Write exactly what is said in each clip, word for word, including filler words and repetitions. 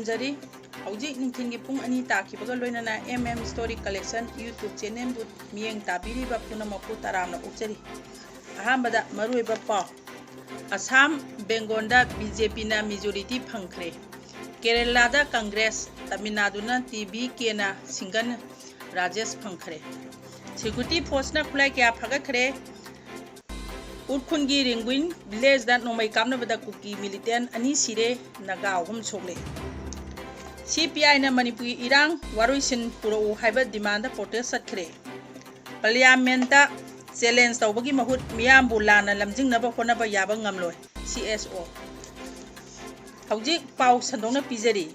ꯖꯔꯤ꯫ ꯍꯧꯖꯤꯛ ꯅꯨꯡꯊꯤꯜꯒꯤ ꯄꯨꯡ ꯑꯅꯤ ꯇꯥꯈꯤꯕꯒ ꯂꯣꯏꯅꯅ M M Story Collection YouTube channelꯕꯨ ꯃꯤꯠꯌꯦꯡ ꯇꯥꯕꯤꯔꯤꯕ ꯄꯨꯝꯅꯃꯛꯄꯨ ꯇꯔꯥꯝꯅ ꯑꯣꯛꯆꯔꯤ꯫ ꯑꯍꯥꯟꯕꯗ ꯃꯔꯨꯑꯣꯏꯕ ꯄꯥꯎ꯫ ꯑꯁꯥꯝ, ꯕꯦꯡꯒꯣꯜꯗ BJPꯅ majority ꯐꯪꯈ꯭ꯔꯦ꯫ ꯀꯦꯔꯂꯥꯗ ꯀꯪꯒ꯭ꯔꯦꯁ, ꯇꯥꯃꯤꯜ ꯅꯥꯗꯨꯅ TVKꯅ single largest ꯐꯪꯈ꯭ꯔꯦ꯫ Security forceꯅ ꯈꯨꯠꯂꯥꯏ ꯀꯌꯥ ꯐꯥꯒꯠꯈ꯭ꯔꯦ꯫ ꯎꯈ꯭ꯔꯨꯜꯒꯤ ꯔꯤꯡꯒꯨꯏꯟ villageꯗ ꯅꯣꯡꯃꯩ ꯀꯥꯞꯅꯕꯗ ꯀꯨꯀꯤ militant ꯑꯅꯤ ꯁꯤꯔꯦ, ꯅꯥꯒꯥ ꯑꯍꯨꯝ ꯁꯣꯛꯂꯦ꯫ CPIꯅ ꯃꯅꯤꯄꯨꯔꯒꯤ ꯏꯔꯥꯡ ꯋꯥꯔꯣꯏꯁꯤꯟ ꯄꯨꯔꯛꯎ ꯍꯥꯏꯕ demandꯗ protest ꯆꯠꯈ꯭ꯔꯦ꯫ Parliamentꯇ challenge ꯇꯧꯕꯒꯤ ꯃꯍꯨꯠ ꯃꯤꯌꯥꯝꯕꯨ ꯂꯥꯟꯅ ꯂꯝꯖꯤꯡꯅꯕ ꯍꯣꯠꯅꯕ ꯌꯥꯕ ꯉꯝꯂꯣꯏ, CSO꯫ ꯍꯧꯖꯤꯛ ꯄꯥꯎ ꯁꯟꯗꯣꯛꯅ ꯄꯤꯖꯔꯤ꯫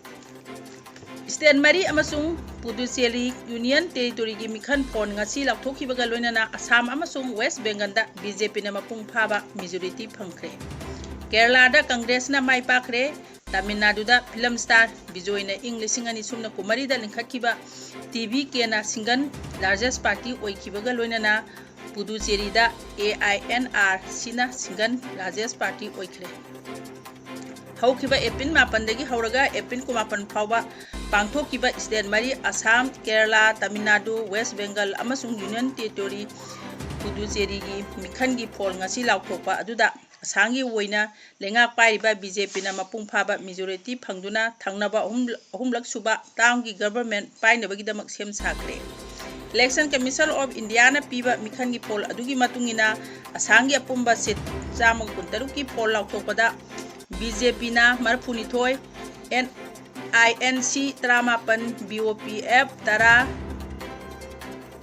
State ꯃꯔꯤ ꯑꯃꯁꯨꯡ ꯄꯨꯗꯨꯆꯦꯔꯤ Union Territoryꯒꯤ ꯃꯤꯈꯜ ꯐꯣꯟ ꯉꯁꯤ ꯂꯥꯎꯊꯣꯛꯈꯤꯕꯒ ꯂꯣꯏꯅꯅ ꯑꯁꯥꯝ ꯑꯃꯁꯨꯡ West Bengalꯗ BJPꯅ ꯃꯄꯨꯡ ꯐꯥꯕ majority ꯐꯪꯈ꯭ꯔꯦ꯫ ꯀꯦꯔꯂꯥꯗ ꯀꯪꯒ꯭ꯔꯦꯁꯅ ꯃꯥꯏ ꯄꯥꯛꯈ꯭ꯔꯦ꯫ ꯇꯥꯃꯤꯜ ꯅꯥꯗꯨꯗ film star ꯕꯤꯖꯣꯏꯅ ꯏꯪ ꯂꯤꯁꯤꯡ ꯑꯅꯤ ꯁꯨꯞꯅ ꯀꯨꯟꯃꯔꯤꯗ ꯂꯤꯡꯈꯠꯈꯤꯕ TVKꯅ single largest party ꯑꯣꯏꯈꯤꯕꯒ ꯂꯣꯏꯅꯅ ꯄꯨꯗꯨꯆꯦꯔꯤꯗ AINRCꯅ single largest party ꯑꯣꯏꯈ꯭ꯔꯦ꯫ ꯍꯧꯈꯤꯕ April ꯃꯥꯄꯟꯗꯒꯤ ꯍꯧꯔꯒ April ꯀꯨꯟꯃꯥꯄꯟ ꯐꯥꯎꯕ ꯄꯥꯡꯊꯣꯛꯈꯤꯕ state ꯃꯔꯤ, ꯑꯁꯥꯝ, ꯀꯦꯔꯂꯥ, ꯇꯥꯃꯤꯜ ꯅꯥꯗꯨ, West Bengal ꯑꯃꯁꯨꯡ Union Territory ꯄꯨꯗꯨꯆꯦꯔꯤꯒꯤ ꯃꯤꯈꯜꯒꯤ ꯐꯣꯜ ꯉꯁꯤ ꯂꯥꯎꯊꯣꯛꯄ ꯑꯗꯨꯗ ꯑꯁꯥꯝꯒꯤ ꯑꯣꯏꯅ ꯂꯩꯉꯥꯛ ꯄꯥꯏꯔꯤꯕ BJPꯅ ꯃꯄꯨꯡ ꯐꯥꯕ majority ꯐꯪꯗꯨꯅ ꯊꯪꯅꯕ ꯑꯍꯨꯝ, ꯑꯍꯨꯝꯂꯛ ꯁꯨꯕ termꯒꯤ government ꯄꯥꯏꯅꯕꯒꯤꯗꯃꯛ ꯁꯦꯝ ꯁꯥꯈ꯭ꯔꯦ꯫ Election Commission of Indiaꯅ ꯄꯤꯕ ꯃꯤꯈꯜꯒꯤ ꯐꯣꯜ ꯑꯗꯨꯒꯤ ꯃꯇꯨꯡ ꯏꯟꯅ ꯑꯁꯥꯝꯒꯤ ꯑꯄꯨꯟꯕ seat ꯆꯥꯝꯃꯒ ꯀꯨꯟꯇꯔꯨꯛꯀꯤ ꯐꯣꯜ ꯂꯥꯎꯊꯣꯛꯄꯗ BJPꯅ ꯃꯔꯤꯐꯨꯅꯤꯊꯣꯏ, INC ꯇꯔꯥꯃꯥꯄꯟ, BOPF ꯇꯔꯥ,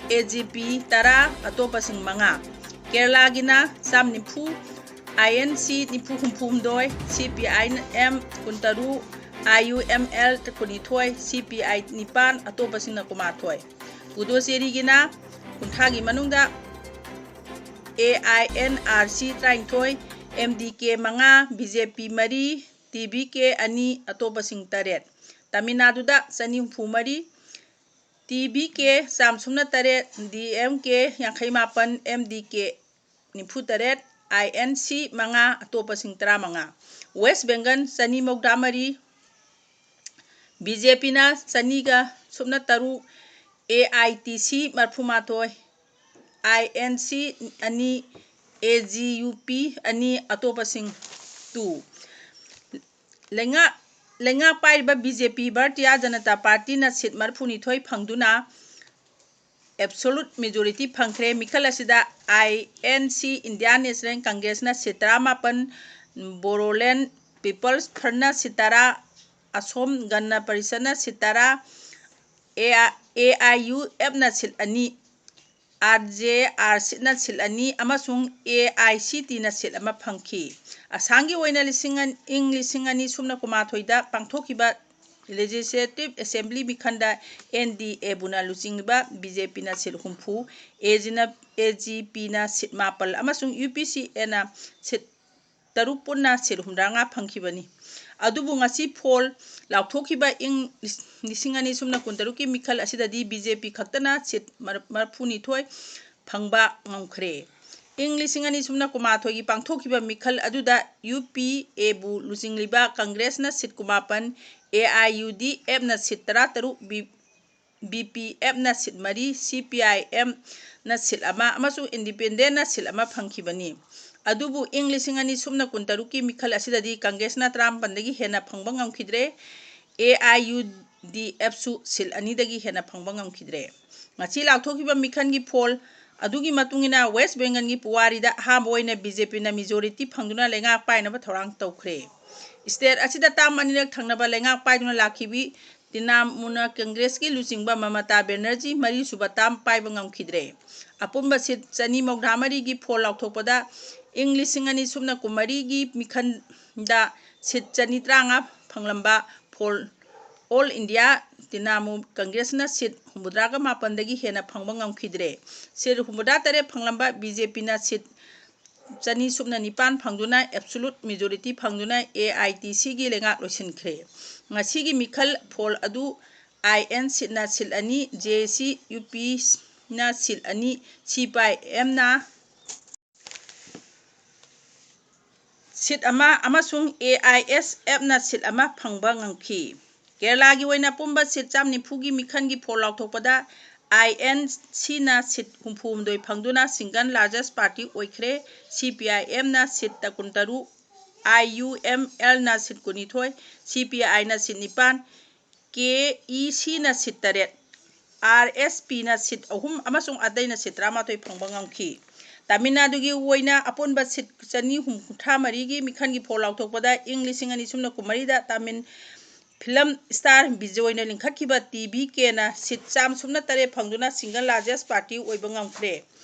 AGP ꯇꯔꯥ, ꯑꯇꯣꯞꯄꯁꯤꯡ ꯃꯉꯥ꯫ ꯀꯦꯔꯂꯥꯒꯤꯅ ꯆꯥꯝ ꯅꯤꯐꯨ, INC ꯅꯤꯐꯨ ꯍꯨꯝꯐꯨ ꯍꯨꯝꯗꯣꯏ, CPIM ꯀꯨꯟꯇꯔꯨꯛ, IUML ꯀꯨꯟꯅꯤꯊꯣꯏ, CPI ꯅꯤꯄꯥꯟ, ꯑꯇꯣꯞꯄꯁꯤꯡꯅ ꯀꯨꯟꯃꯥꯊꯣꯏ꯫ ꯄꯨꯗꯨꯆꯦꯔꯤꯒꯤꯅ ꯀꯨꯟꯊ꯭ꯔꯥꯒꯤ ꯃꯅꯨꯡꯗ AINRC ꯇꯔꯥꯅꯤꯊꯣꯏ, MDK ꯃꯉꯥ, BJP ꯃꯔꯤ, TVK ꯑꯅꯤ, ꯑꯇꯣꯞꯄꯁꯤꯡ ꯇꯔꯦꯠ꯫ ꯇꯥꯃꯤꯜ ꯅꯥꯗꯨꯗ ꯆꯅꯤ ꯍꯨꯝꯐꯨ ꯃꯔꯤ, TVK ꯆꯥꯝ ꯁꯨꯞꯅ ꯇꯔꯦꯠ, DMK ꯌꯥꯡꯈꯩ ꯃꯥꯄꯟ, MDK ꯅꯤꯐꯨ ꯇꯔꯦꯠ, INC ꯃꯉꯥ, ꯑꯇꯣꯞꯄꯁꯤꯡ ꯇꯔꯥꯃꯉꯥ꯫ West Bengal ꯆꯅꯤ ꯃꯧꯗ꯭ꯔꯥ ꯃꯔꯤ, ꯕꯤ ꯖꯦ ꯄꯤꯅ ꯆꯅꯤꯒ ꯁꯨꯞꯅ ꯇꯔꯨꯛ, ꯑꯦ ꯑꯥꯏ ꯇꯤ ꯁꯤ ꯃꯔꯤꯐꯨ ꯃꯥꯊꯣꯏ, ꯑꯥꯏ ꯑꯦꯟ ꯁꯤ ꯑꯅꯤ, ꯑꯦ ꯖꯤ ꯌꯨ ꯄꯤ ꯑꯅꯤ, ꯑꯇꯣꯞꯄꯁꯤꯡ two꯫ ꯂꯩꯉꯥꯛ, ꯂꯩꯉꯥꯛ ꯄꯥꯏꯔꯤꯕ ꯕꯤ ꯖꯦ ꯄꯤ, ꯚꯥꯔꯇꯤꯌꯥ ꯖꯅꯇꯥ ꯄꯥꯔꯇꯤꯅ ꯁꯤꯠ ꯃꯔꯤꯐꯨꯅꯤꯊꯣꯏ ꯐꯪꯗꯨꯅ absolute majority ꯐꯪꯈ꯭ꯔꯦ꯫ ꯃꯤꯈꯜ ꯑꯁꯤꯗ ꯑꯥꯏ ꯑꯦꯟ ꯁꯤ, ꯏꯟꯗꯤꯌꯥꯟ ꯅꯦꯁꯅꯦꯜ ꯀꯪꯒ꯭ꯔꯦꯁꯅ ꯁꯤꯠ ꯇꯔꯥꯃꯥꯄꯟ, ꯕꯣꯔꯣꯂꯦꯟ ꯄꯤꯄꯜꯁ ꯐ꯭ꯔꯟꯅ ꯁꯤꯠ ꯇꯔꯥ, ꯑꯁꯣꯝ ꯒꯟꯅ ꯄꯔꯤꯁꯠꯅ ꯁꯤꯠ ꯇꯔꯥ, ꯑꯦ ꯑꯥꯏ ꯌꯨ ꯑꯦꯐꯅ ꯁꯤꯠ ꯑꯅꯤ, ꯑꯥꯔ ꯖꯦ ꯑꯥꯔ ꯁꯤꯅ ꯁꯤꯠ ꯑꯅꯤ ꯑꯃꯁꯨꯡ ꯑꯦ ꯑꯥꯏ ꯁꯤ ꯇꯤꯅ ꯁꯤꯠ ꯑꯃ ꯐꯪꯈꯤ꯫ ꯑꯁꯥꯝꯒꯤ ꯑꯣꯏꯅ ꯂꯤꯁꯤꯡ ꯑꯅꯤ, ꯏꯪ ꯂꯤꯁꯤꯡ ꯑꯅꯤ ꯁꯨꯞꯅ ꯀꯨꯟꯃꯥꯊꯣꯏꯗ ꯄꯥꯡꯊꯣꯛꯈꯤꯕ Legislative Assembly ꯃꯤꯈꯟꯗ ꯑꯦꯟ ꯗꯤ ꯑꯦꯕꯨꯅ ꯂꯨꯆꯤꯡꯂꯤꯕ ꯕꯤ ꯖꯦ ꯄꯤꯅ ꯁꯤꯠ ꯍꯨꯝꯐꯨ, ꯑꯦ ꯖꯤꯅ, ꯑꯦ ꯖꯤ ꯄꯤꯅ ꯁꯤꯠ ꯃꯥꯄꯜ ꯑꯃꯁꯨꯡ ꯌꯨ ꯄꯤ ꯁꯤ ꯑꯦꯅ ꯁꯤꯠ ꯇꯔꯨꯛ, ꯄꯨꯟꯅ ꯁꯤꯠ ꯍꯨꯝꯗ꯭ꯔꯥꯉꯥ ꯐꯪꯈꯤꯕꯅꯤ꯫ ꯑꯗꯨꯕꯨ ꯉꯁꯤ ꯐꯣꯜ ꯂꯥꯎꯊꯣꯛꯈꯤꯕ ꯏꯪ ꯂꯤꯁꯤꯡ ꯑꯅꯤ ꯁꯨꯞꯅ ꯀꯨꯟꯇꯔꯨꯛꯀꯤ ꯃꯤꯈꯜ ꯑꯁꯤꯗꯗꯤ ꯕꯤ ꯖꯦ ꯄꯤ ꯈꯛꯇꯅ ꯁꯤꯠ ꯃꯔ-, ꯃꯔꯤꯐꯨꯅꯤꯊꯣꯏ ꯐꯪꯕ ꯉꯝꯈ꯭ꯔꯦ꯫ ꯏꯪ ꯂꯤꯁꯤꯡ ꯑꯅꯤ ꯁꯨꯞꯅ ꯀꯨꯟꯃꯥꯊꯣꯏꯒꯤ ꯄꯥꯡꯊꯣꯛꯈꯤꯕ ꯃꯤꯈꯜ ꯑꯗꯨꯗ ꯌꯨ ꯄꯤ ꯑꯦꯕꯨ ꯂꯨꯆꯤꯡꯂꯤꯕ ꯀꯪꯒ꯭ꯔꯦꯁꯅ ꯁꯤꯠ ꯀꯨꯟꯃꯥꯄꯟ, ꯑꯦ ꯑꯥꯏ ꯌꯨ ꯗꯤ ꯑꯦꯐꯅ ꯁꯤꯠ ꯇꯔꯥꯇꯔꯨꯛ, ꯕꯤ-, ꯕꯤ ꯄꯤ ꯑꯦꯐꯅ ꯁꯤꯠ ꯃꯔꯤ, ꯁꯤ ꯄꯤ ꯑꯥꯏ ꯑꯦꯝꯅ ꯁꯤꯠ ꯑꯃ ꯑꯃꯁꯨꯡ ꯏꯟꯗꯤꯄꯦꯟꯗꯦꯟꯅ ꯁꯤꯠ ꯑꯃ ꯐꯪꯈꯤꯕꯅꯤ꯫ ꯑꯗꯨꯕꯨ ꯏꯪ ꯂꯤꯁꯤꯡ ꯑꯅꯤ ꯁꯨꯞꯅ ꯀꯨꯟꯇꯔꯨꯛꯀꯤ ꯃꯤꯈꯜ ꯑꯁꯤꯗꯗꯤ ꯀꯪꯒ꯭ꯔꯦꯁꯅ ꯇꯔꯥꯃꯥꯄꯟꯗꯒꯤ ꯍꯦꯟꯅ ꯐꯪꯕ ꯉꯝꯈꯤꯗ꯭ꯔꯦ꯫ ꯑꯦ ꯑꯥꯏ ꯌꯨ ꯗꯤ ꯑꯦꯐꯁꯨ ꯁꯤꯠ ꯑꯅꯤꯗꯒꯤ ꯍꯦꯟꯅ ꯐꯪꯕ ꯉꯝꯈꯤꯗ꯭ꯔꯦ꯫ ꯉꯁꯤ ꯂꯥꯎꯊꯣꯛꯈꯤꯕ ꯃꯤꯈꯜꯒꯤ ꯐꯣꯜ ꯑꯗꯨꯒꯤ ꯃꯇꯨꯡ ꯏꯟꯅ ꯋꯦꯁ ꯕꯦꯡꯒꯜꯒꯤ ꯄꯨꯋꯥꯔꯤꯗ ꯑꯍꯥꯟꯕ ꯑꯣꯏꯅ ꯕꯤ ꯖꯦ ꯄꯤꯅ ꯃꯦꯖꯣꯔꯤꯇꯤ ꯐꯪꯗꯨꯅ ꯂꯩꯉꯥꯛ ꯄꯥꯏꯅꯕ ꯊꯧꯔꯥꯡ ꯇꯧꯈ꯭ꯔꯦ꯫ ꯁ꯭ꯇꯦꯠ ꯑꯁꯤꯗ ꯇꯥꯝ ꯑꯅꯤꯔꯛ ꯊꯪꯅꯕ ꯂꯩꯉꯥꯛ ꯄꯥꯏꯗꯨꯅ ꯂꯥꯛꯈꯤꯕꯤ ꯇ꯭ꯔꯤꯅꯃꯨꯜꯅ ꯀꯪꯒ꯭ꯔꯦꯁꯀꯤ ꯂꯨꯆꯤꯡꯕ ꯃꯃꯇꯥ ꯕꯦꯅꯔꯖꯤ ꯃꯔꯤꯁꯨꯕ ꯇꯥꯝ ꯄꯥꯏꯕ ꯉꯝꯈꯤꯗ꯭ꯔꯦ꯫ ꯑꯄꯨꯟꯕ ꯁꯤꯠ ꯆꯅꯤ ꯃꯧꯗ꯭ꯔꯥ ꯃꯔꯤꯒꯤ ꯐꯣꯜ ꯂꯥꯎꯊꯣꯛꯄꯗ ꯏꯪ ꯂꯤꯁꯤꯡ ꯑꯅꯤ ꯁꯨꯞꯅ ꯀꯨꯟꯃꯔꯤꯒꯤ ꯃꯤꯈꯜꯗ ꯁꯤꯠ ꯆꯅꯤ ꯇꯔꯥꯃꯉꯥ ꯐꯪꯂꯝꯕ ꯐꯣꯜ ꯑꯣꯜ ꯏꯟꯗꯤꯌꯥ ꯇ꯭ꯔꯤꯅꯃꯨꯜ ꯀꯪꯒ꯭ꯔꯦꯁꯅ ꯁꯤꯠ ꯍꯨꯝꯐꯨꯇꯔꯥꯒ ꯃꯥꯄꯟꯗꯒꯤ ꯍꯦꯟꯅ ꯐꯪꯕ ꯉꯝꯈꯤꯗ꯭ꯔꯦ꯫ ꯁꯤꯠ ꯍꯨꯝꯐꯨꯇꯔꯥ ꯇꯔꯦꯠ ꯐꯪꯂꯝꯕ ꯕꯤ ꯖꯦ ꯄꯤꯅ ꯁꯤꯠ ꯆꯅꯤ ꯁꯨꯞꯅ ꯅꯤꯄꯥꯟ ꯐꯪꯗꯨꯅ, absolute majority ꯐꯪꯗꯨꯅ ꯑꯦ ꯑꯥꯏ ꯇꯤ ꯁꯤꯒꯤ ꯂꯩꯉꯥꯛ ꯂꯣꯏꯁꯤꯟꯈ꯭ꯔꯦ꯫ ꯉꯁꯤꯒꯤ ꯃꯤꯈꯜ ꯐꯣꯜ ꯑꯗꯨ ꯑꯥꯏ ꯑꯦꯟ ꯁꯤꯅ ꯁꯤꯠ ꯑꯅꯤ, ꯖꯦ ꯑꯦ ꯁꯤ, ꯌꯨ ꯄꯤꯅ ꯁꯤꯠ ꯑꯅꯤ, ꯁꯤ ꯄꯤ ꯑꯥꯏ ꯑꯦꯝꯅ ꯁꯤꯠ ꯑꯃ ꯑꯃꯁꯨꯡ ꯑꯦ ꯑꯥꯏ ꯑꯦꯁ ꯑꯦꯐꯅ ꯁꯤꯠ ꯑꯃ ꯐꯪꯕ ꯉꯝꯈꯤ꯫ ꯀꯦꯔꯂꯥꯒꯤ ꯑꯣꯏꯅ ꯑꯄꯨꯟꯕ ꯁꯤꯠ ꯆꯥꯝ ꯅꯤꯐꯨꯒꯤ ꯃꯤꯈꯜꯒꯤ ꯐꯣꯜ ꯂꯥꯎꯊꯣꯛꯄꯗ ꯑꯥꯏ ꯑꯦꯟ ꯁꯤꯅ ꯁꯤꯠ ꯍꯨꯝꯐꯨ ꯍꯨꯝꯗꯣꯏ ꯐꯪꯗꯨꯅ ꯁꯤꯡꯒꯜ ꯂꯥꯔꯖꯦꯁ ꯄꯥꯔꯇꯤ ꯑꯣꯏꯈ꯭ꯔꯦ꯫ ꯁꯤ ꯄꯤ ꯑꯥꯏ ꯑꯦꯝꯅ ꯁꯤꯠ ꯀꯨꯟꯇꯔꯨꯛ, ꯑꯥꯏ ꯌꯨ ꯑꯦꯝ ꯑꯦꯜꯅ ꯁꯤꯠ ꯀꯨꯟꯅꯤꯊꯣꯏ, ꯁꯤ ꯄꯤ ꯑꯥꯏꯅ ꯁꯤꯠ ꯅꯤꯄꯥꯟ, ꯀꯦ ꯏ ꯁꯤꯅ ꯁꯤꯠ ꯇꯔꯦꯠ, ꯑꯥꯔ ꯑꯦꯁ ꯄꯤꯅ ꯁꯤꯠ ꯑꯍꯨꯝ ꯑꯃꯁꯨꯡ ꯑꯇꯩꯅ ꯁꯤꯠ ꯇꯔꯥꯃꯥꯊꯣꯏ ꯐꯪꯕ ꯉꯝꯈꯤ꯫ ꯇꯥꯃꯤꯜ ꯅꯥꯗꯨꯒꯤ ꯑꯣꯏꯅ ꯑꯄꯨꯟꯕ ꯁꯤꯠ ꯆꯅꯤ ꯍꯨꯝꯐꯨꯇꯔꯥ ꯃꯔꯤꯒꯤ ꯃꯤꯈꯜꯒꯤ ꯐꯣꯜ ꯂꯥꯎꯊꯣꯛꯄꯗ ꯏꯪ ꯂꯤꯁꯤꯡ ꯑꯅꯤ ꯁꯨꯞꯅ ꯀꯨꯟꯃꯔꯤꯗ ꯇꯥꯃꯤꯜ ꯐꯤꯂꯝ ꯁ꯭ꯇꯥꯔ ꯕꯤꯖꯣꯏꯅ ꯂꯤꯡꯈꯠꯈꯤꯕ ꯇꯤ ꯚꯤ ꯀꯦꯅ ꯁꯤꯠ ꯆꯥꯝ ꯁꯨꯞꯅ ꯇꯔꯦꯠ ꯐꯪꯗꯨꯅ ꯁꯤꯡꯒꯜ ꯂꯥꯔꯖꯦꯁ ꯄꯥꯔꯇꯤ ꯑꯣꯏꯕ ꯉꯝꯈ꯭ꯔꯦ꯫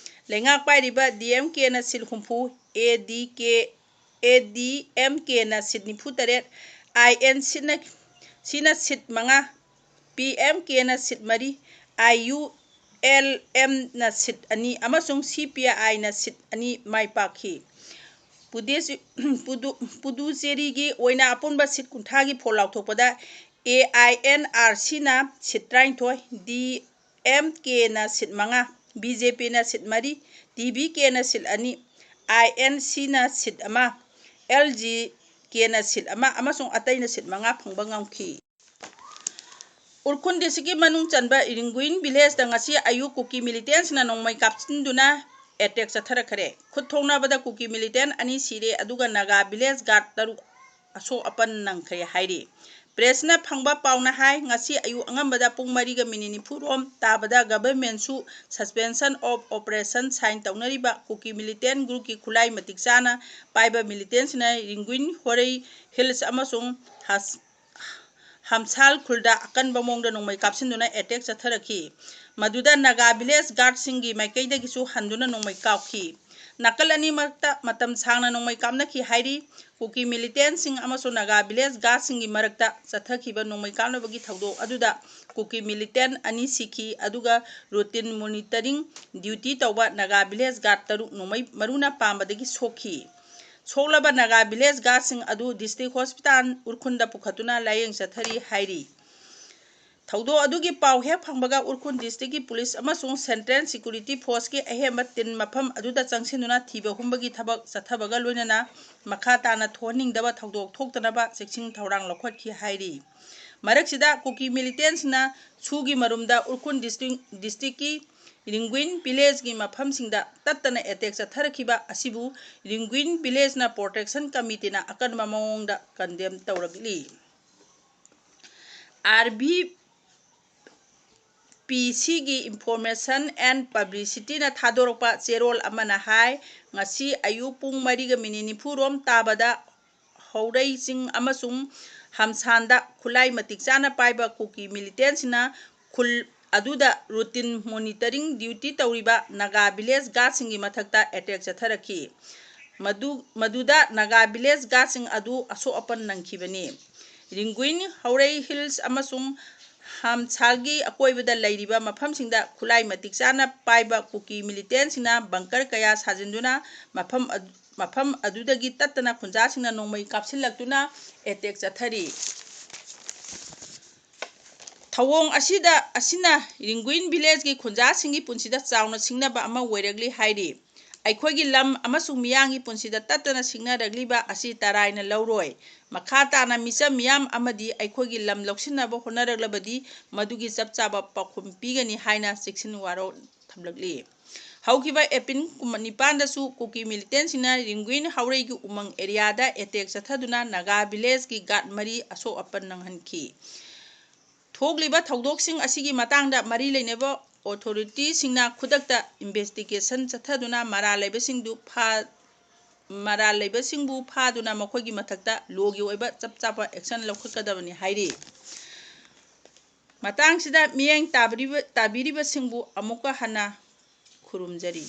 ꯂꯩꯉꯥꯛ ꯄꯥꯏꯔꯤꯕ ꯗꯤ ꯑꯦꯝ ꯀꯦꯅ ꯁꯤꯠ ꯍꯨꯝꯐꯨ, ꯑꯦ ꯗꯤ ꯀꯦ, ꯑꯦ ꯗꯤ ꯑꯦꯝ ꯀꯦꯅ ꯁꯤꯠ ꯅꯤꯐꯨ ꯇꯔꯦꯠ, ꯑꯥꯏ ꯑꯦꯟ ꯁꯤꯅ, ꯁꯤꯅ ꯁꯤꯠ ꯃꯉꯥ, ꯄꯤ ꯑꯦꯝ ꯀꯦꯅ ꯁꯤꯠ ꯃꯔꯤ, ꯑꯥꯏ ꯌꯨ ꯑꯦꯜ ꯑꯦꯝꯅ ꯁꯤꯠ ꯑꯅꯤ ꯑꯃꯁꯨꯡ ꯁꯤ ꯄꯤ ꯑꯥꯏꯅ ꯁꯤꯠ ꯑꯅꯤ ꯃꯥꯏ ꯄꯥꯛꯈꯤ꯫ ꯄꯨꯗꯦ-, ꯄꯨꯗꯨ-, ꯄꯨꯗꯨꯆꯦꯔꯤꯒꯤ ꯑꯣꯏꯅ ꯑꯄꯨꯟꯕ ꯁꯤꯠ ꯀꯨꯟꯊ꯭ꯔꯥꯒꯤ ꯐꯣꯜ ꯂꯥꯎꯊꯣꯛꯄꯗ ꯑꯦ ꯑꯥꯏ ꯑꯦꯟ ꯑꯥꯔ ꯁꯤꯅ ꯁꯤꯠ ꯇꯔꯥꯅꯤꯊꯣꯏ, ꯗꯤ ꯑꯦꯝ ꯀꯦꯅ ꯁꯤꯠ ꯃꯉꯥ, ꯕꯤ ꯖꯦ ꯄꯤꯅ ꯁꯤꯠ ꯃꯔꯤ, ꯇꯤ ꯚꯤ ꯀꯦꯅ ꯁꯤꯠ ꯑꯅꯤ, ꯑꯥꯏ ꯑꯦꯟ ꯁꯤꯅ ꯁꯤꯠ ꯑꯃ, ꯑꯦꯜ ꯖꯤ ꯀꯦꯅ ꯁꯤꯠ ꯑꯃ ꯑꯃꯁꯨꯡ ꯑꯇꯩꯅ ꯁꯤꯠ ꯃꯉꯥ ꯐꯪꯕ ꯉꯝꯈꯤ꯫ ꯎꯈ꯭ꯔꯨꯜ ꯗꯤꯁꯇ꯭ꯔꯤꯛꯀꯤ ꯃꯅꯨꯡ ꯆꯟꯕ ꯔꯤꯡꯒꯨꯏꯟ ꯚꯤꯂꯦꯖꯇ ꯉꯁꯤ ꯑꯌꯨꯛ ꯀꯨꯀꯤ ꯃꯤꯂꯤꯇꯦꯟꯁꯤꯡꯅ ꯅꯣꯡꯃꯩ ꯀꯥꯞꯁꯤꯟꯗꯨꯅ ꯑꯦꯇꯦꯛ ꯆꯠꯊꯔꯛꯈ꯭ꯔꯦ꯫ ꯈꯨꯠ ꯊꯣꯛꯅꯕꯗ ꯀꯨꯀꯤ ꯃꯤꯂꯤꯇꯦꯟ ꯑꯅꯤ ꯁꯤꯔꯦ, ꯑꯗꯨꯒ ꯅꯥꯒꯥ ꯚꯤꯂꯦꯖ ꯒꯥꯔꯗ ꯇꯔꯨꯛ ꯑꯁꯣꯛ ꯑꯄꯟ ꯅꯪꯈ꯭ꯔꯦ ꯍꯥꯏꯔꯤ꯫ ꯄ꯭ꯔꯦꯁꯅ ꯐꯪꯕ ꯄꯥꯎꯅ ꯍꯥꯏ, ꯉꯁꯤ ꯑꯌꯨꯛ ꯑꯉꯟꯕꯗ ꯄꯨꯡ ꯃꯔꯤꯒ ꯃꯤꯅꯤꯠ ꯅꯤꯐꯨ ꯔꯣꯝ ꯇꯥꯕꯗ ꯒꯚꯔꯟꯃꯦꯟꯠꯁꯨ suspension of operation sign ꯇꯧꯅꯔꯤꯕ ꯀꯨꯀꯤ ꯃꯤꯂꯤꯇꯦꯟ ꯒ꯭ꯔꯨꯞꯀꯤ ꯈꯨꯠꯂꯥꯏ ꯃꯇꯤꯛ ꯆꯥꯅ ꯄꯥꯏꯕ ꯃꯤꯂꯤꯇꯦꯟꯁꯤꯡꯅ ꯔꯤꯡꯒꯨꯏꯟ, ꯍꯣꯔꯩ ꯍꯤꯜꯁ ꯑꯃꯁꯨꯡ ꯍꯁ-, ꯍꯝꯁꯥꯜ ꯈꯨꯜꯗ ꯑꯀꯟꯕ ꯃꯑꯣꯡꯗ ꯅꯣꯡꯃꯩ ꯀꯥꯞꯁꯤꯟꯗꯨꯅ ꯑꯦꯇꯦꯛ ꯆꯠꯊꯔꯛꯈꯤ꯫ ꯃꯗꯨꯗ ꯅꯥꯒꯥ ꯚꯤꯂꯦꯖ ꯒꯥꯔꯗꯁꯤꯡꯒꯤ ꯃꯥꯏꯀꯩꯗꯒꯤꯁꯨ ꯍꯟꯗꯨꯅ ꯅꯣꯡꯃꯩ ꯀꯥꯞꯈꯤ꯫ ꯅꯥꯀꯜ ꯑꯅꯤꯃꯛꯇ ꯃꯇꯝ ꯁꯥꯡꯅ ꯅꯣꯡꯃꯩ ꯀꯥꯞꯅꯈꯤ ꯍꯥꯏꯔꯤ꯫ ꯀꯨꯀꯤ ꯃꯤꯂꯤꯇꯦꯟꯁꯤꯡ ꯑꯃꯁꯨꯡ ꯅꯥꯒꯥ ꯚꯤꯂꯦꯖ ꯒꯥꯔꯗꯁꯤꯡꯒꯤ ꯃꯔꯛꯇ ꯆꯠꯊꯈꯤꯕ ꯅꯣꯡꯃꯩ ꯀꯥꯞꯅꯕꯒꯤ ꯊꯧꯗꯣꯛ ꯑꯗꯨꯗ ꯀꯨꯀꯤ ꯃꯤꯂꯤꯇꯦꯟ ꯑꯅꯤ ꯁꯤꯈꯤ, ꯑꯗꯨꯒ ꯔꯨꯇꯤꯟ ꯃꯣꯅꯤꯇꯔꯤꯡ ꯗ꯭ꯌꯨꯇꯤ ꯇꯧꯕ ꯅꯥꯒꯥ ꯚꯤꯂꯦꯖ ꯒꯥꯔꯗ ꯇꯔꯨꯛ ꯅꯣꯡꯃꯩ ꯃꯔꯨꯅ ꯄꯥꯟꯕꯗꯒꯤ ꯁꯣꯛꯈꯤ꯫ ꯁꯣꯛꯂꯕ ꯅꯥꯒꯥ ꯚꯤꯂꯦꯖ ꯒꯥꯔꯗꯁꯤꯡ ꯑꯗꯨ ꯗꯤꯁꯇ꯭ꯔꯤꯛ ꯍꯣꯁꯄꯤꯇꯥꯜ ꯎꯈ꯭ꯔꯨꯜꯗ ꯄꯨꯈꯠꯇꯨꯅ ꯂꯥꯌꯦꯡ ꯆꯠꯊꯔꯤ ꯍꯥꯏꯔꯤ꯫ ꯊꯧꯗꯣꯛ ꯑꯗꯨꯒꯤ ꯄꯥꯎ ꯍꯦꯛ ꯐꯪꯕꯒ ꯎꯈ꯭ꯔꯨꯜ ꯗꯤꯁꯇ꯭ꯔꯤꯛꯀꯤ ꯄꯨꯂꯤꯁ ꯑꯃꯁꯨꯡ ꯁꯦꯟꯇ꯭ꯔꯦꯜ ꯁꯦꯀ꯭ꯌꯨꯔꯤꯇꯤ ꯐꯣꯔꯁꯀꯤ ꯑꯍꯦꯟꯕ ꯇꯤꯝ ꯃꯐꯝ ꯑꯗꯨꯗ ꯆꯪꯁꯤꯟꯗꯨꯅ ꯊꯤꯕ ꯍꯨꯝꯕꯒꯤ ꯊꯕꯛ ꯆꯠꯊꯕꯒ ꯂꯣꯏꯅꯅ ꯃꯈꯥ ꯇꯥꯅ ꯊꯣꯛꯍꯟꯅꯤꯡꯗꯕ ꯊꯧꯗꯣꯛ ꯊꯣꯛꯇꯅꯕ ꯆꯦꯛꯁꯤꯟ ꯊꯧꯔꯥꯡ ꯂꯧꯈꯠꯈꯤ ꯍꯥꯏꯔꯤ꯫ ꯃꯔꯛꯁꯤꯗ ꯀꯨꯀꯤ ꯃꯤꯂꯤꯇꯦꯟꯁꯤꯡꯅ ꯁꯨꯒꯤ ꯃꯔꯨꯝꯗ ꯎꯈ꯭ꯔꯨꯜ ꯗꯤꯁꯇ꯭ꯔꯤꯛ, ꯗꯤꯁꯇ꯭ꯔꯤꯛꯀꯤ ꯔꯤꯡꯒꯨꯏꯟ ꯚꯤꯂꯦꯖꯀꯤ ꯃꯐꯝꯁꯤꯡꯗ ꯇꯠꯇꯅ ꯑꯦꯇꯦꯛ ꯆꯠꯊꯔꯛꯈꯤꯕ ꯑꯁꯤꯕꯨ ꯔꯤꯡꯒꯨꯏꯟ ꯚꯤꯂꯦꯖꯅ ꯄ꯭ꯔꯣꯇꯦꯛꯁꯟ ꯀꯃꯤꯇꯤꯅ ꯑꯀꯟꯕ ꯃꯑꯣꯡꯗ ꯀꯟꯗꯦꯝ ꯇꯧꯔꯛꯂꯤ꯫ ꯑꯥꯔ ꯚꯤ ꯄꯤ ꯁꯤꯒꯤ ꯏꯟꯐꯣꯔꯃꯦꯁꯟ ꯑꯦꯟ ꯄꯕ꯭ꯂꯤꯁꯤꯇꯤꯅ ꯊꯥꯗꯣꯔꯛꯄ ꯆꯦꯔꯣꯜ ꯑꯃꯅ ꯍꯥꯏ, ꯉꯁꯤ ꯑꯌꯨꯛ ꯄꯨꯡ ꯃꯔꯤꯒ ꯃꯤꯅꯤꯠ ꯅꯤꯐꯨ ꯔꯣꯝ ꯇꯥꯕꯗ ꯍꯧꯔꯩ ꯆꯤꯡ ꯑꯃꯁꯨꯡ ꯍꯝꯁꯥꯟꯗ ꯈꯨꯠꯂꯥꯏ ꯃꯇꯤꯛ ꯆꯥꯅ ꯄꯥꯏꯕ ꯀꯨꯀꯤ ꯃꯤꯂꯤꯇꯦꯟꯁꯤꯡꯅ ꯈꯨꯜ ꯑꯗꯨꯗ ꯔꯨꯇꯤꯟ ꯃꯣꯅꯤꯇꯔꯤꯡ ꯗ꯭ꯌꯨꯇꯤ ꯇꯧꯔꯤꯕ ꯅꯥꯒꯥ ꯚꯤꯂꯦꯖ ꯒꯥꯔꯗꯁꯤꯡꯒꯤ ꯃꯊꯛꯇ ꯑꯦꯇꯦꯛ ꯆꯠꯊꯔꯛꯈꯤ꯫ ꯃꯗꯨ, ꯃꯗꯨꯗ ꯅꯥꯒꯥ ꯚꯤꯂꯦꯖ ꯒꯥꯔꯗꯁꯤꯡ ꯑꯗꯨ ꯑꯁꯣꯛ ꯑꯄꯟ ꯅꯪꯈꯤꯕꯅꯤ꯫ ꯔꯤꯡꯒꯨꯏꯟ, ꯍꯧꯔꯩ ꯍꯤꯜꯁ ꯑꯃꯁꯨꯡ ꯍꯝꯁꯥꯜꯒꯤ ꯑꯀꯣꯏꯕꯗ ꯂꯩꯔꯤꯕ ꯃꯐꯝꯁꯤꯡꯗ ꯈꯨꯠꯂꯥꯏ ꯃꯇꯤꯛ ꯆꯥꯅ ꯄꯥꯏꯕ ꯀꯨꯀꯤ ꯃꯤꯂꯤꯇꯦꯟꯁꯤꯡꯅ ꯕꯪꯀꯔ ꯀꯌꯥ ꯁꯥꯖꯤꯟꯗꯨꯅ ꯃꯐꯝ ꯑꯗꯨ, ꯃꯐꯝ ꯑꯗꯨꯗꯒꯤ ꯇꯠꯇꯅ ꯈꯨꯟꯖꯥꯁꯤꯡꯅ ꯅꯣꯡꯃꯩ ꯀꯥꯞꯁꯤꯜꯂꯛꯇꯨꯅ ꯑꯦꯇꯦꯛ ꯆꯠꯊꯔꯤ꯫ ꯊꯧꯑꯣꯡ ꯑꯁꯤꯗ, ꯑꯁꯤꯅ ꯔꯤꯡꯒꯨꯏꯟ ꯚꯤꯂꯦꯖꯀꯤ ꯈꯨꯟꯖꯥꯁꯤꯡꯒꯤ ꯄꯨꯟꯁꯤꯗ ꯆꯥꯎꯅ ꯁꯤꯡꯅꯕ ꯑꯃ ꯑꯣꯏꯔꯛꯂꯤ ꯍꯥꯏꯔꯤ꯫ ꯑꯩꯈꯣꯏꯒꯤ ꯂꯝ ꯑꯃꯁꯨꯡ ꯃꯤꯌꯥꯝꯒꯤ ꯄꯨꯟꯁꯤꯗ ꯇꯠꯇꯅ ꯁꯤꯡꯅꯔꯛꯂꯤꯕ ꯑꯁꯤ ꯇꯔꯥꯏꯅ ꯂꯧꯔꯣꯏ꯫ ꯃꯈꯥ ꯇꯥꯅ ꯃꯤꯆꯝ ꯃꯤꯌꯥꯝ ꯑꯃꯗꯤ ꯑꯩꯈꯣꯏꯒꯤ ꯂꯝ ꯂꯧꯁꯤꯟꯅꯕ ꯍꯣꯠꯅꯔꯛꯂꯕꯗꯤ ꯃꯗꯨꯒꯤ ꯆꯞ ꯆꯥꯕ ꯄꯥꯎꯈꯨꯝ ꯄꯤꯒꯅꯤ ꯍꯥꯏꯅ ꯆꯦꯛꯁꯤꯟ ꯋꯥꯔꯧ ꯊꯝꯂꯛꯂꯤ꯫ ꯍꯧꯈꯤꯕ ꯑꯦꯄ꯭ꯔꯤꯜ ꯀꯨꯟꯅꯤꯄꯥꯟꯗꯁꯨ ꯀꯨꯀꯤ ꯃꯤꯂꯤꯇꯦꯟꯁꯤꯡꯅ ꯔꯤꯡꯒꯨꯏꯟ ꯍꯧꯔꯩꯒꯤ ꯎꯃꯪ ꯑꯦꯔꯤꯌꯥꯗ ꯑꯦꯇꯦꯛ ꯆꯠꯊꯗꯨꯅ ꯅꯥꯒꯥ ꯚꯤꯂꯦꯖꯀꯤ ꯒꯥꯔꯗ ꯃꯔꯤ ꯑꯁꯣꯛ ꯑꯄꯟ ꯅꯪꯍꯟꯈꯤ꯫ ꯊꯣꯛꯂꯤꯕ ꯊꯧꯗꯣꯛꯁꯤꯡ ꯑꯁꯤꯒꯤ ꯃꯇꯥꯡꯗ ꯃꯔꯤ ꯂꯩꯅꯕ ꯑꯣꯊꯣꯔꯤꯇꯤꯁꯤꯡꯅ ꯈꯨꯗꯛꯇ ꯏꯟꯚꯦꯁꯇꯤꯒꯦꯁꯟ ꯆꯠꯊꯗꯨꯅ ꯃꯔꯥꯜ ꯂꯩꯕꯁꯤꯡꯗꯨ ꯐꯥ-, ꯃꯔꯥꯜ ꯂꯩꯕꯁꯤꯡꯕꯨ ꯐꯥꯗꯨꯅ ꯃꯈꯣꯏꯒꯤ ꯃꯊꯛꯇ ꯂꯣꯒꯤ ꯑꯣꯏꯕ ꯆꯞ ꯆꯥꯕ ꯑꯦꯛꯁꯟ ꯂꯧꯈꯠꯀꯗꯕꯅꯤ ꯍꯥꯏꯔꯤ꯫ ꯃꯇꯥꯡꯁꯤꯗ ꯃꯤꯠꯌꯦꯡ ꯇꯥꯕꯤꯔꯤꯕ-, ꯇꯥꯕꯤꯔꯤꯕꯁꯤꯡꯕꯨ ꯑꯃꯨꯛꯀ ꯍꯟꯅ ꯈꯨꯔꯨꯝꯖꯔꯤ꯫